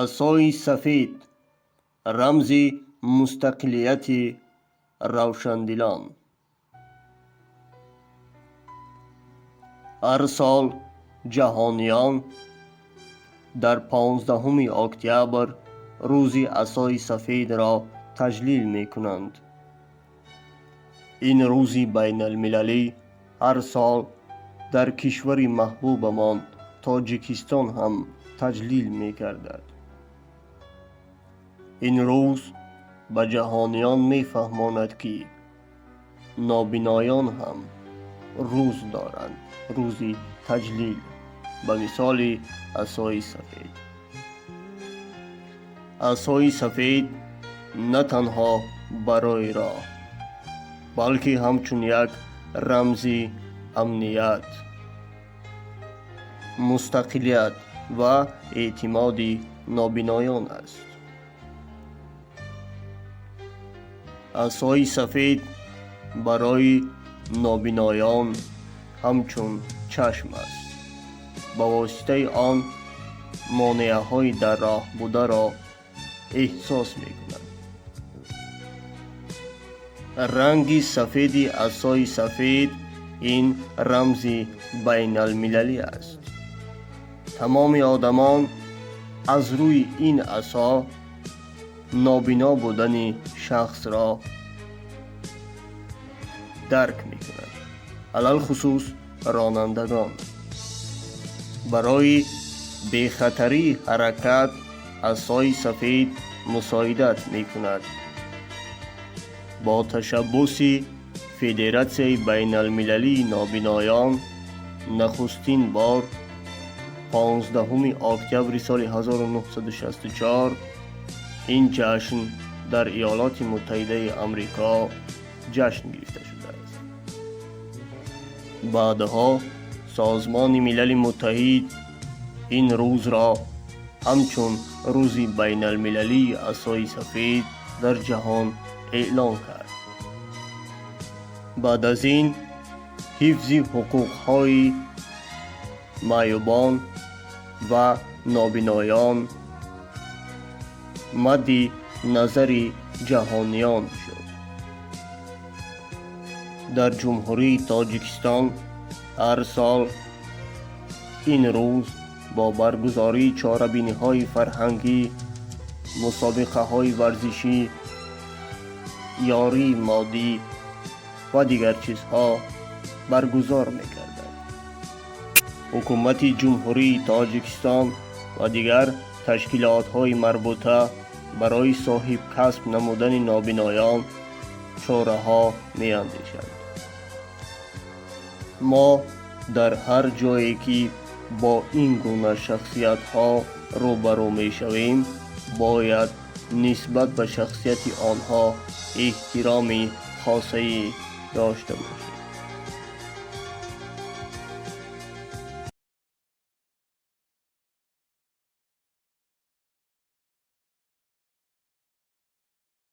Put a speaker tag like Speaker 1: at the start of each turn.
Speaker 1: Асои сафед, рамзи мустақилияти равшандилон. Ҳар сол ҷаҳониён дар 15 октябр рӯзи асои сафедро таҷлил мекунанд. Ин рӯзи байналмилалӣ ҳар сол дар кишвари маҳбубамон Тоҷикистон ҳам таҷлил мегардад. Ин рӯз ба ҷаҳониён мефаҳмонад, ки нобиноён ҳам рӯз доранд, рӯзи таҷлил ба мисоли асои сафед. Асои сафед на танҳо барои роҳ, балки ҳамчун як рамзи амният, мустақилият ва эътимоди нобиноён аст. Асои сафед барои нобиноён ҳамчун чашм аст. Ба воситаи он монеаҳои дар роҳ бударо эҳсос мекунад. Ранги сафеди асои сафед ин рамзи байналмилалӣ аст. Тамоми одамон аз рӯи ин асо нобино будани шахсро дарк мекунанд, алалхусус ронандагон. Барои бехатарии ҳаракат асои сафед мусоидат мекунад. Бо ташаббуси Федератсияи байналмилалии нобиноён нахустин бор 15 октябри соли 1964 ин ҷашн дар Иёлоти Муттаҳидаи Амрико ҷашн гирифта шудааст. Баъдҳо Созмони Милали Муттаҳид ин рӯзро ҳамчун рӯзи байналмилалии асои сафед дар ҷаҳон эълон кард. Баъд аз ин ҳифзи ҳуқуқҳои маъюбон ва нобиноён мадди назари ҷаҳониён шуд. Дар Ҷумҳурии Тоҷикистон ҳар сол ин рӯз бо баргузории чорабиниҳои фарҳангӣ, мусобиқаҳои варзишӣ, ёрии моддӣ ва дигар чизҳо баргузор мегардад. Ҳукумати Ҷумҳурии Тоҷикистон ва дигар ташкилотҳои марбута барои соҳибкасб намудани нобиноён чораҳо меандешанд. Мо дар ҳар ҷое ки бо ин гуна шахсиятҳо рӯбарӯ мешавем, бояд нисбат ба шахсияти онҳо эҳтироми хосае дошта бошем.